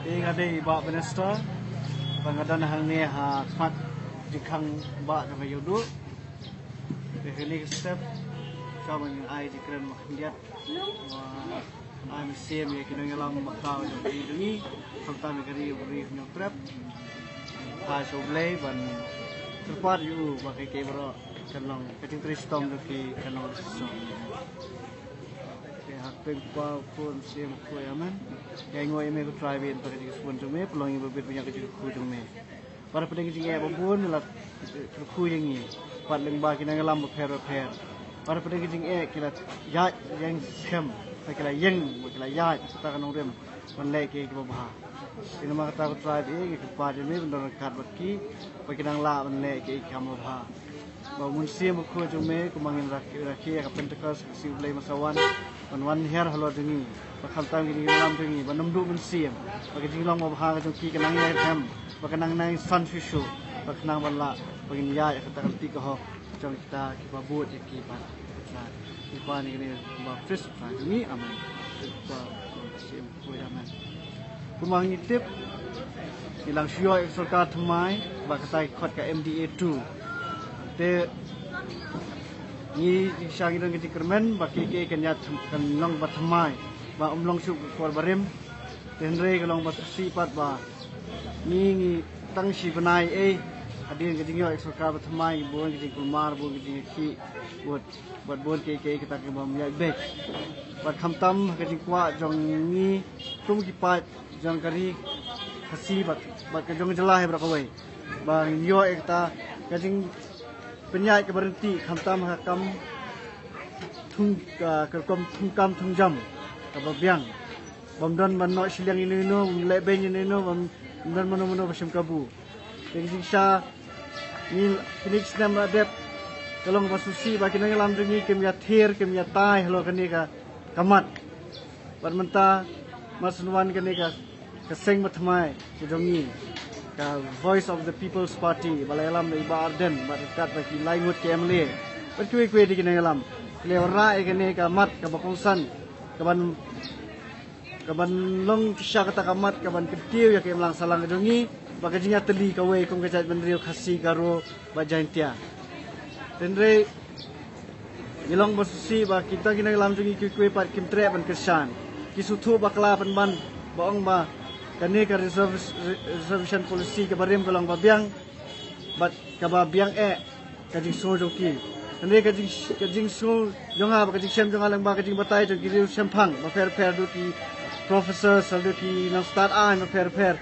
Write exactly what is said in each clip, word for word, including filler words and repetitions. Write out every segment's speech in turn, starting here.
Te nga dei i Bah Minister, ba nga don hangne ha khmat jingkhang bah jong ka Ïewduh. Te kane ka step, sha ban ai jingkren ba khyndiat, ba ai mynsiem ïa ki nongïalam bakla jong ka ri jong ngi, khamtam ïa ka ri, ri Hynñiewtrep. Kyrpad sha U Blei ban kyrpad ïa u ba kaei kaei baroh kan long, ka jingtrei shitom jong ki kan long shitom. Te ha ka kyrteng U Kpa, U Khun, U Mynsiem Bakhuid, amen. Ïa, nga ïa me ko Trai, ba ïa ka jingsbun jong me, pynlong ïa ba bit ba ïa ka jingkyrkhu jong me. Bad hapdeng ka jingeh ba bun la kyrkhu ïa ngi, bad lyngba ki nongïalam bapher bapher. Bad hapdeng ka jingeh ki la ïaid ïeng skhem, bad ki la ïeng, bad ki la ïaid kata ka nongrim ban leh kiei kiei kiba bha. Te namar kata ko Trai, ba ïa ngi kyrpad ïa me ban don ryngkat bad ki, ba ki nang lah ban leh kiei kiei kiba bha. Ba U Mynsiem Bakhuid jong me, kumba ngin rakhe, rakhe ïa ka Pentecost, ka Sngi U Blei Masawan, ban wan hiar halor jong ngi, ba khamtam ki nongïalam jong ngi ban ym duh mynsiem, ba ka jinglong babha ka jong ki kan nang ïaid hem, ba kan nang nang san shuh shuh, ba khnang ban lah ba ngin ïaid ha kata ka lynti ka hok jong kita kiba bud ïa ki, Bah Trai. Ngi pan ïa kane ba baptis, Trai jong ngi, amen. Ba baptis, Trai, amen. Kumba ngi tip, ngi dang shu ïoh ïa ka sorkar thymmai, ba kata ki khot ka M D A two. Te ngi, ngi sha ngi don ka jingkyrmen ba kiei kiei kan ïa thymm-, kan long ba thymmai, ba ym long shuh ka por barim. Te hynrei ka long ba sngewsih pat ba ngi, ngi tang shi bnai ei, hadien ka jingïoh ïa ka sorkar ba thymmai, bun ka jingkulmar, bun ka jingïakhih, bad, bad bun kiei kiei kita ki bym ïaid beit. Bad khamtam ha ka jingkwah jong ngi kum ki paid jong ka ri Khasi bad, bad ka jong ka jylla hi baroh kawei, ba ngin ïoh ïa kata ka jingpynïaid kaba ryntih, khamtam ha ka kam thung, ka, ka rukom thungkam thungjam kaba biang. Bym don ban noh shiliang ïano ïano, bym leh beiñ ïano ïano, bym don mano mano ba shim kabu. Te ka jingshisha, ngi, kine ki snem la dep, ka long ba sngewsih ba ki nongïalam jong ngi kim ïathir, kim ïatai halor kane ka, ka mat. Bad mynta, mar shu wan kane ka, ka seng ba thymmai ka jong ngi, ka Voice of the People's Party, ba la ïalam da i Bah Ardent, bad ryngkat bad ki lai ngut ki M L A, bad kiwei kiwei de ki nongïalam, ki la wanrah ïa kane ka mat kaba kongsan, kaban, kaban long shisha kata ka mat kaban kyntiew ïa ka imlang sahlang ka jong ngi, bad ka jingïatylli kawei kum ka jaitbynriew Khasi, Garo bad Jaiñtia. Hynrei ngi long ba sngewsih ba kita ki nongïalam jong ngi kiwei kiwei pat kim treh ban kyrshan. Ki sngewthuh bakla pynban, ba ong ba kane ka reserv-, re-, reservation policy kaba rim ka long ba biang, bad kaba biang eh ka jingsngew jong ki. Hynrei ka jing, ka jingsngew jong nga bad ka jingshem jong nga lyngba ka jingbatai jong ki riewshemphang bapher bapher, haduh ki professor, haduh ki nongstad aiñ bapher bapher,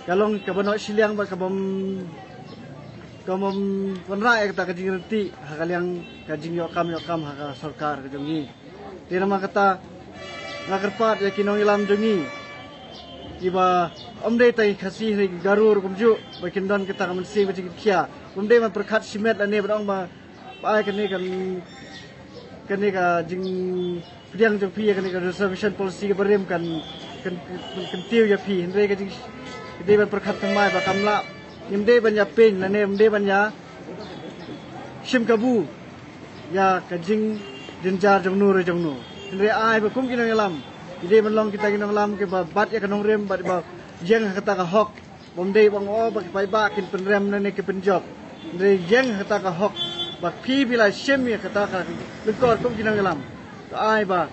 ka long kaba noh shiliang bad kabym, kabym wanrah ïa kata ka jingryntih ha ka liang ka jingïoh kam ïoh kam ha ka sorkar ka jong ngi. Te namar kata, nga kyrpad ïa ki nongïalam jong ngi, kiba ym dei tang ki Khasi, hynrei ki Garo ruh kumjuh, ba kin don kata ka mynsiem ka jingkhia. Ym dei ban pyrkhat shimet lane ban ong ba, ba ai kane ka, kane ka jingpdiang jong phi ïa kane ka reservation policy kaba rim kan, kan, kan kyntiew ïa phi. Hynrei ka jing, ka dei ban pyrkhat thymmai ba kam lah, ngim dei ban ïa pyn lane ngim dei ban ïa shim kabu ïa ka jingjynjar jong no re jong no. Hynrei ai ba kum ki nongïalam, ki dei ban long kita ki nongïalam kiba bat ïa ka nongrim bad ba ïeng ha kata ka hok. Bym dei ba ong, oh, ba ki paidbah kin pynrem ne, ne ki pynjop. Hynrei ïeng ha kata ka hok, ba phi phi la shim ïa kata ka lyngkor kum ki nongïalam. To ai ba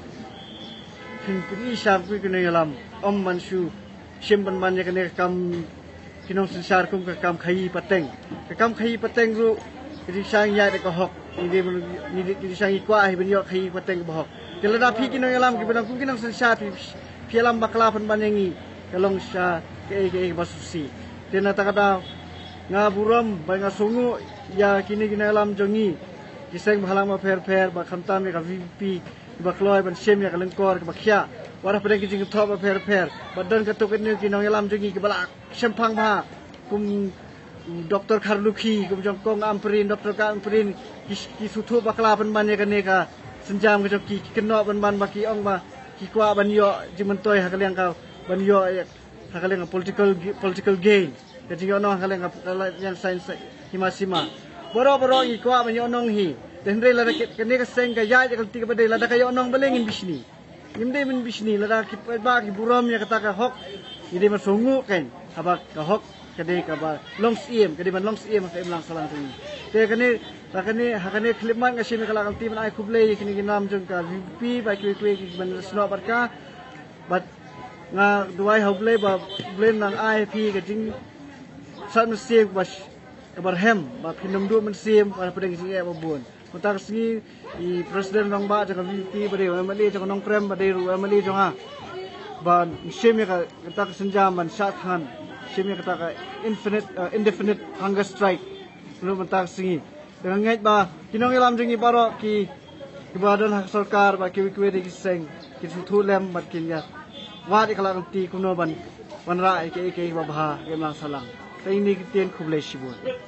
phin pyni sha kum ki nongïalam, ym ban shu shim pynban ïa kane ka kam ki nongsynshar kum ka kam khaïi pateng. Ka kam khaïi pateng ruh, ka jingshisha ngi ïaid da ka hok. Ngi dei ban, ngi dei, ka jingshisha ngi kwah hi ban ïoh khaïi pateng kaba hok. Te lada phi ki nongïalam kiba long kum ki nongsynshar, phi, phi ïalam bakla pynban ïa ngi, ka long shisha kaei kaei kaba sngewsih. Te na kata ka daw, nga burom bad nga sngewnguh ïa kine ki nongïalam jong ngi, ki seng bhalang bapher bapher, ba khamtam ïa ka V P P, ba kloi ban shim ïa ka lyngkor kaba khia. Wat hapdeng ki jingthoh bapher bapher, ba don katto katne ki nongïalam jong ngi kiba la shemphang bha, kum Doctor Kharlukhi, kum jong Kong Ampareen, Doctor Kong Ampareen, ki, ki sngewthuh bakla pynban ïa kane ka sienjam ka jong ki, ki kynnoh pynban ba ki ong ba ki kwah ban ïoh jingmyntoi ha ka liang ka, ban ïoh ïa, ha ka liang ka political, political gain. Ka jingïohnong ha ka liang ka, ka liang science hima sima. Baroh baroh ngi kwah ban ïohnong hi. Te hynrei lada ka, kane ka seng ka ïaid ïa ka lynti kaba dei, lada ka ïohnong balei ngin bishni. Ngim dei ban bishni, lada ki paidbah ki burom ïa kata ka hok, ngi dei ban sngew kein, haba ka hok ka dei kaba long syiem, ka dei ban long syiem ha ka imlang sahlang jong ngi. Te kane, ha kane, ha kane khyllipmat nga shim ïa ka lad ka lynti ban ai khublei ïa kine ki nam jong ka VPP bad kiwei kiwei kiba snoh bad ka. Bad nga duwai ha U Blei ba U Blei un nang ai ha phi ka jingshad mynsiem kaba sh-, kaba rhem, ba phin ym duh mynsiem ba pdeng jingeh ba bun. Mynta ka sngi i President Rangbah jong ka VPP ba dei u MLA jong ka Nongkrem ba dei ruh u MLA jong nga, ban shim ïa ka, kata ka sienjam ban shad thngan, shim ïa kata ka infinite, uh, indefinite hunger strike. Ruh mynta ka sngi te nga ngeit ba ki nongïalam jong ngi baroh ki, kiba don ha ka sorkar bad kiwei kiwei de ki seng, kin sngewthuh lem bad kin ïa wad ïa ka lad ka lynti kumno ban wanrah ïa kiei kiei kiba bha ha ka imlang sahlang. Te ine i kyntien, khublei shibun.